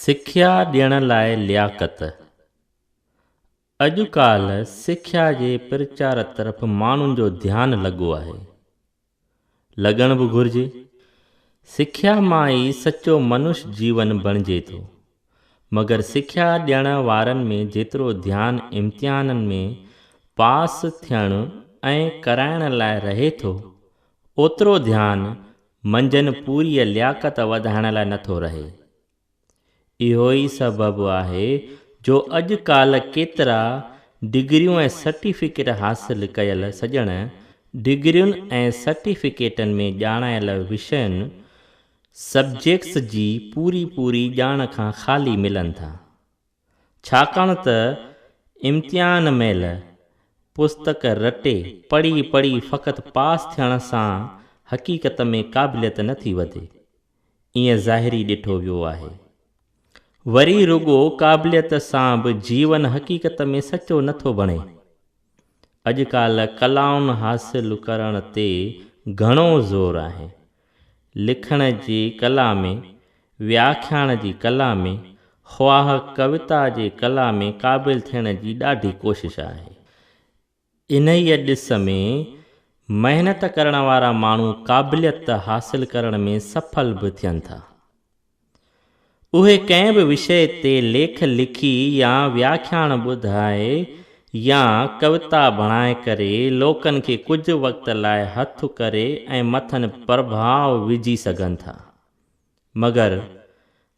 سکيا ڏيڻ لاء لياقت. اڄ ڪالهه سکيا جي پرچار طرف ماڻهن جو ڌيان لڳو آهي. لڳڻ به گهرجي. سکيا مان ئي سچو منش جيون بڻجي ٿو. مگر سکيا ڏيڻ وارن ۾ جيترو ڌيان امتحانن ۾ پاس ٿيڻ ۽ ڪرائڻ لاء رهي ٿو، اوترو ڌيان منجهن پوريء لياقت وڌائڻ لاء نٿو رهي. اهو ئي سبب آهي جو اڄ ڪالهه ڪيترا ڊگريون ۽ سرٽيفڪيٽ حاصل ڪيل سڄڻ ڊگرين ۽ سرٽيفڪيٽن ۾ ڄاڻايل وشين، Subjects، جي پوري پوري ڄاڻ کان خالي ملن ٿا. ڇاڪاڻ ته امتحان مهل پستڪ رٽي پڙهي پڙهي فقط پاس ٿيڻ سان حقيقت ۾ قابليت نٿي وڌي. ائين ظاهري ڏٺو ويو آهي. وري رڳو قابليت سان به جيون حقيقت ۾ سچو نه ٿو بڻي. اڄ ڪالهه ڪلائن حاصل ڪرڻ تي گهڻو زور آهي. لکڻ جي ڪلا ۾، وياکياڻ جي ڪلا ۾، خواهه ڪويتا جي ڪلا ۾ قابل ٿيڻ جي ڏاڍي ڪوشش آهي. انهيء ڏس ۾ محنت ڪرڻ وارا ماڻهو قابليت حاصل ڪرڻ ۾ سڦل به ٿين ٿا. اهي ڪنهن به وشيه تي ليک لکي يا وياکياڻ ٻڌائي يا ڪويتا بڻائي ڪري لوڪن کي ڪجهه وقت لاء هٿ ڪري ۽ مٿن پرڀاء وجهي سگهن ٿا. مگر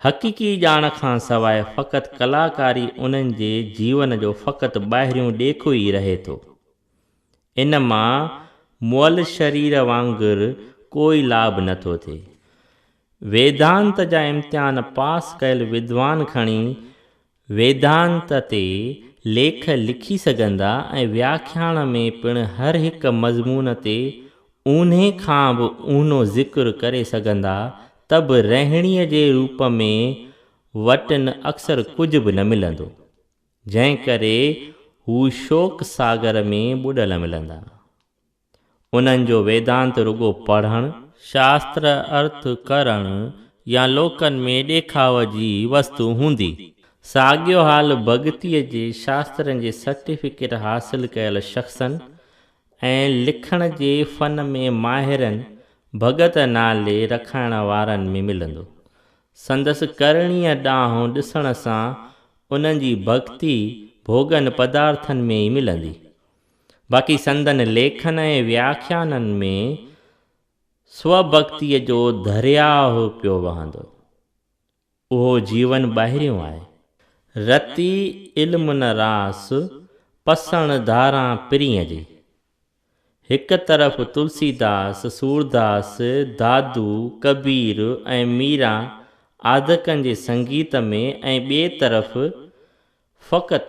حقيقي ڄاڻ کان سواء فقط ڪلاڪاري انهن جي جيون جو فقط ٻاهريون ڏيک ئي رهي ٿو. ان مان مئل شرير وانگر ڪوئي لاڀ نه ٿو ٿئي. ويدانت جا امتحان پاس ڪيل ودوان کڻي ويدانت تي ليک لکي سگهندا ۽ وياکياڻ ۾ پڻ هر هڪ مضمون تي اونهي کان به اونهو ذڪر ڪري سگهندا ته به رهڻيء جي روپ ۾ وٽن اڪثر ڪجهه به نه ملندو، جنهن ڪري هو شوڪ ساگر ۾ ٻڏل ملندا. انهن جو ويدانت رڳو پڙهڻ، شاستر ارٿ ڪرڻ يا لوڪن ۾ ڏيکاء جي وستو هوندي. ساڳيو حال ڀڳتيء جي شاسترن جي سرٽيفڪيٽ حاصل ڪيل شخصن ۽ لکڻ جي فن ۾ ماهرن ڀڳت نالي رکائڻ وارن ۾ ملندو. سندس ڪرڻيء ڏانهن ڏسڻ سان انهن جي ڀڳتي ڀوڳن پدارٿن ۾ ئي ملندي. باقي سندن ليکن ۽ وياکيانن ۾ سوڀڳتيء جو درياهه پيو وهندو. اهو جيون ٻاهريون آهي. رتي علم نه راس، پسڻ ڌاران پرينء جي. هڪ طرف تلسيداس، سورداس، دادو، ڪبير ۽ ميران آدڪن جي سنگيت ۾ ۽ ٻئي طرف فقط.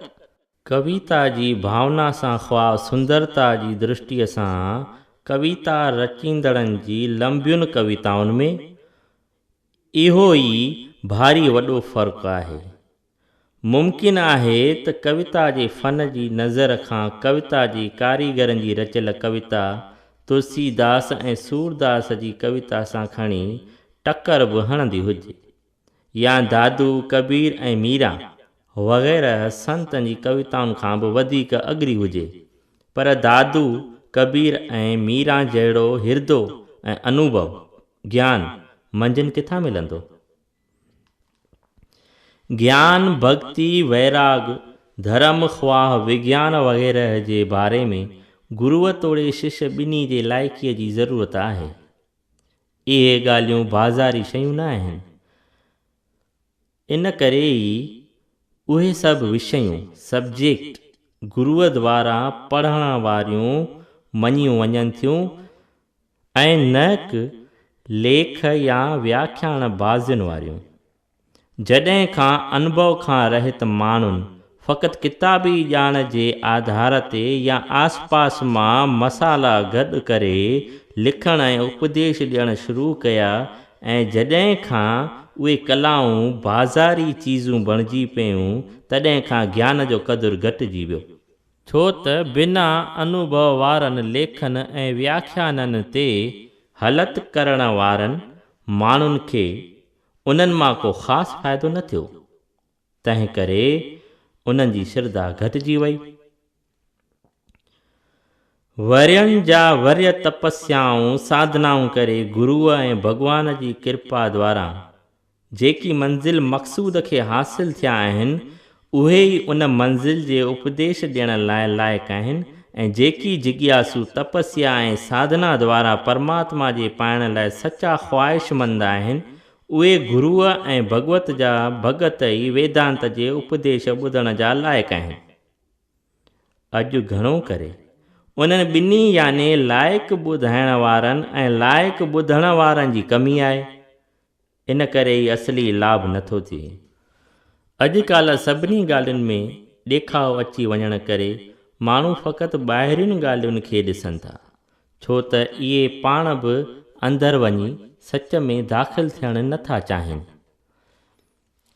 ڪويتا جي ڀاونا سان خواهه سندرتا جي درشٽيء سان ڪويتا رچيندڙن جي لنبين ڪويتائن ۾، اهو ئي ڀاري وڏو فرق آهي. ممڪن آهي ته ڪويتا جي فن جي نظر کان ڪويتا جي ڪاريگرن جي رچيل ڪويتا تلسيداس ۽ سورداس جي ڪويتا سان کڻي ٽڪر به هڻندي هجي يا دادو، ڪبير ۽ ميران وغيره سنتن جي ڪويتائن کان به وڌيڪ اڳري هجي پر دادو، ڪبير ۽ ميران جهڙو هردو ۽ انوڀو، گيان منجهن ڪٿان ملندو؟ گيان، ڀڳتي، ويراڳ، ڌرم خواهه وگيان وغيره جي باري ۾ گروء توڙي شش ٻنهي جي لائقيء جي ضرورت آهي. اهي ڳالهيون بازاري شيون نه آهن. ان ڪري ئي اهي سڀ وشيون، Subject، گروء دواران پڙهڻ واريون مڃيون وڃن ٿيون ۽ نه ڪه ليک يا وياکياڻ بازين واريون. جڏهن کان انڀو کان رهت ماڻهن فقط ڪتابي ڄاڻ جي آڌار تي يا آس پاس مان مسالا گڏ ڪري لکڻ ۽ اپديش ڏيڻ شروع ڪيا ۽ جڏهن کان اهي ڪلائون بازاري چيزون بڻجي پيون، تڏهن کان گيان جو قدر گهٽجي ويو. ڇو ته بنا انوڀو وارن ليکن ۽ وياکيانن تي هلت ڪرڻ وارن ماڻهن کي انهن مان ڪو خاص فائدو نه ٿيو. تنهن ڪري انهن جي شرڌا گهٽجي وئي. ورهين جا ورهيه تپسيائون ساڌنائون ڪري گروء ۽ ڀڳوان جي ڪرپا دواران جيڪي منزل مقصود کي حاصل ٿيا آهن، اهي ئي ان منزل جي اپديش ڏيڻ لاء لائق آهن ۽ جيڪي جگياسو تپسيا ۽ ساڌنا دواران پرماتما جي پائڻ لاء سچا خواهشمند آهن، اهي گروء ۽ ڀڳوت جا ڀڳت ئي ويدانت جي اپديش ٻڌڻ جا لائق آهن. اڄ گهڻو ڪري انهن ٻنهي يعني لائق ٻڌائڻ وارن ۽ لائق ٻڌڻ وارن جي ڪمي آهي، ان ڪري ئي اصلي لاڀ نٿو ٿئي. اڄ ڪالهه سڀني ڳالهين ۾ ڏيکاء اچي وڃڻ ڪري ماڻهو فقط ٻاهرين ڳالهين کي ڏسن ٿا، ڇو ته اهي پاڻ به اندر وڃي سچ ۾ داخل ٿيڻ نٿا چاهين.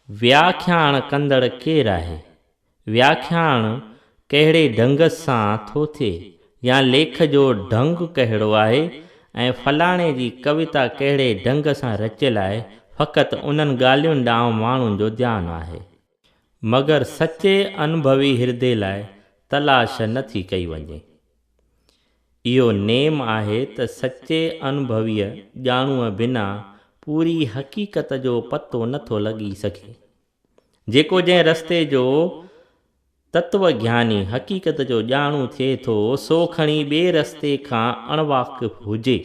وياکياڻ ڪندڙ ڪير آهي؟ وياکياڻ ڪهڙي ڍنگ سان ٿو ٿئي يا ليک جو ڍنگ ڪهڙو آهي ۽ فلاڻي جي ڪويتا ڪهڙي ڍنگ سان رچيل آهي، فقط انهن ڳالهين ڏانهن ماڻهن جو ڌيان آهي. مگر سچي انڀوي هردي لاء تلاش نه ٿي ڪئي وڃي. اهو نيم آهي ته سچي انڀويء ڄاڻوء بنا پوري حقيقت جو پتو نه ٿو لڳي سگهي. جيڪو جنهن رستي جو تتو گياني، حقيقت جو ڄاڻو ٿئي ٿو، سو کڻي ٻئي رستي کان اڻواقف هجي،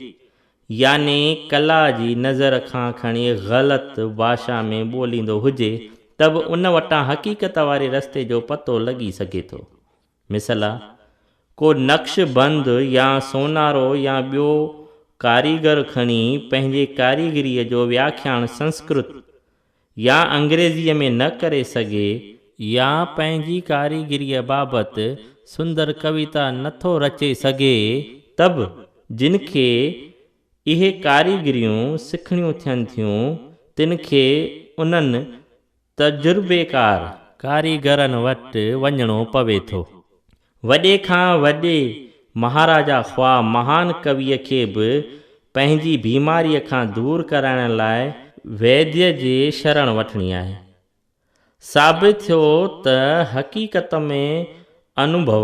يعني ڪلا جي نظر کان کڻي غلط ڀاشا ۾ ٻوليندو هجي، ته به ان وٽان حقيقت واري رستي جو پتو لڳي سگهي ٿو. مثلا، ڪو نقش بند يا سونارو يا ٻيو ڪاريگر کڻي پنهنجي ڪاريگريء جو وياکياڻ سنسڪرت يا انگريزيء ۾ نه ڪري سگهي، يا پنهنجي ڪاريگريء بابت سندر ڪويتا نه ٿو رچي سگهي، ته به جن کي اهي ڪاريگريون سکڻيون ٿين ٿيون، تن کي انهن تجربيڪار ڪاريگرن وٽ وڃڻو پوي ٿو. وڏي کان وڏي مهاراجا خواه مهان ڪويء کي به پنهنجي بيماريء کان دور ڪرائڻ لاء ويديء جي شرڻ وٺڻي آهي. ثابت ٿيو ته حقيقت ۾ انوڀو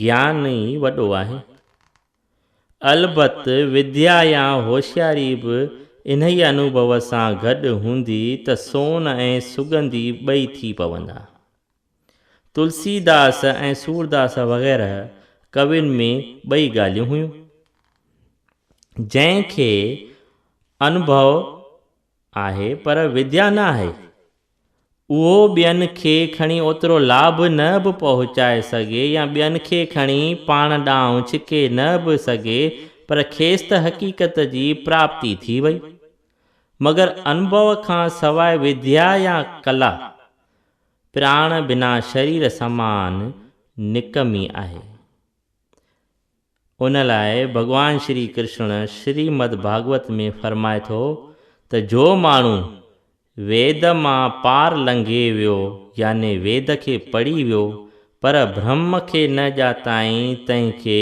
گيان ئي وڏو آهي. البت وديا يا هوشياري به انهيء انوڀو سان گڏ هوندي ته سون ۽ سڳنڌي ٻئي ٿي پوندا. تلسيداس ۽ سورداس وغيره ڪوين ۾ ٻئي ڳالهيون هيون. جنهن کي انوڀو آهي پر وديا نه آهي. اهو ٻين کي کڻي اوترو لاڀ نه به پهچائي سگهي يا ٻين کي کڻي پاڻ ڏانهن ڇڪي نه به سگهي پر کيس ته حقيقت جي پراپتي ٿي وئي. مگر انڀو کان سواء وديا يا ڪلا پراڻ بنا شرير سمان نڪمي آهي. ان لاء ڀڳوان شري ڪرشڻ شريمد ڀاڳوت ۾ فرمائي ٿو ته جو ماڻهو ويد مان پار لنگهي ويو يعني ويد کي پڙهي ويو پر برهم کي نه ڄاتائين تنهن کي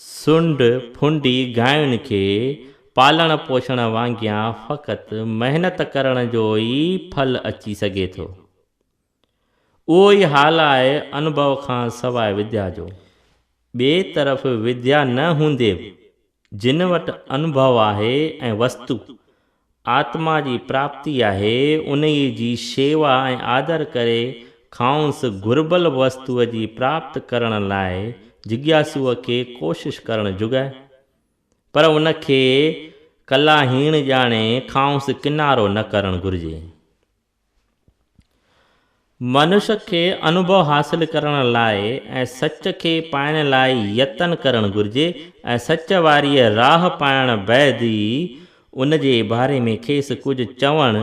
سنڍ ڦنڊي گاين کي پالڻ پوشڻ وانگيان فقط محنت ڪرڻ جو ئي ڦل اچي سگهي ٿو. اهو ئي حال آهي انڀو کان سواء وديا جو. ٻئي طرف وديا نه هوندي به جن وٽ انڀو آهي ۽ وستو، آتما جي پراپتي آهي، انهيء جي شيوا ۽ آدر ڪري کانئس گهربل وستوء جي پراپت ڪرڻ لاء جگياسوء کي ڪوشش ڪرڻ جڳائي. پر ان کي ڪلاهيڻ ڄاڻي کانئس ڪنارو نه ڪرڻ گهرجي. منش کي انوڀو حاصل ڪرڻ لاء ۽ سچ کي پائڻ لاء يتن ڪرڻ گهرجي ۽ سچ واريء راهه پائڻ بعد ئي ان جي باري ۾ کيس ڪجهه چوڻ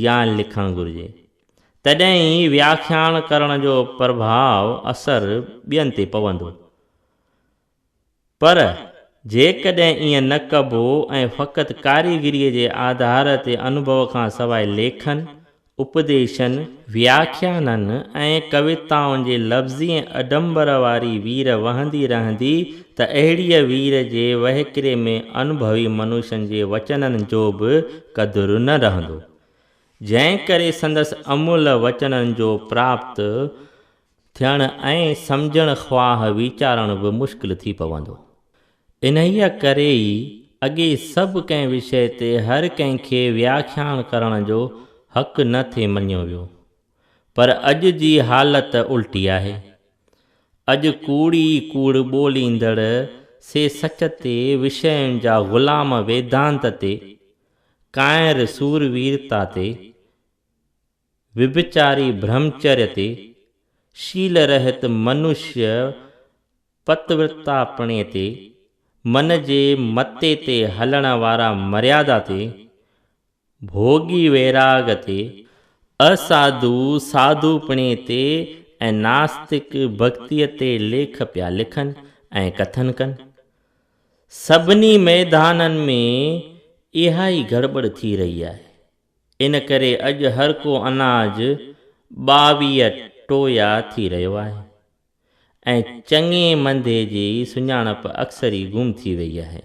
يا لکڻ گهرجي. تڏهن ئي وياکياڻ ڪرڻ جو پرڀاء، اثر، ٻين تي پوندو. پر جيڪڏهن ائين نه ڪبو ۽ فقط ڪاريگريء جي آڌار تي انوڀو کان سواء ليکن، اپديشن، وياکيانن ۽ ڪويتائن جي لفظي ۽ اڊمبر واري وير وهندي رهندي ته اهڙيء وير جي وهڪري ۾ انوڀوي منشن جي وچنن جو به قدر نه رهندو. جنهن ڪري سندس املهه وچنن جو پراپت ٿيڻ ۽ سمجهڻ خواهه ويچارڻ به مشڪل ٿي پوندو. انهيء ڪري ئي اڳي سڀ ڪنهن وشيه تي هر ڪنهن کي وياکياڻ ڪرڻ جو حق نه ٿي مڃيو ويو. پر اڄ جي حالت الٽي آهي. اڄ ڪوڙ ئي ڪوڙ ٻوليندڙ سي سچ تي، وشين جا غلام ويدانت تي، ڪانئر سورويرتا تي، وڀچاري برهمچريه تي، شيل رهت منشيه پتورتاپڻي تي، من جي متي تي هلڻ وارا مريادا تي، ڀوڳي ويراڳ تي، اساڌو ساڌوپڻي تي ۽ ناستڪ ڀڳتيء تي ليک پيا لکن ۽ ڪٿن ڪن. سڀني ميدانن ۾ اها ئي گڙٻڙ ٿي رهي آهي. ان ڪري اڄ هر ڪو اناج 22 ٽويا ٿي رهيو آهي ۽ چڱي مندي جي سڃاڻپ اڪثر ئي گم ٿي وئي آهي.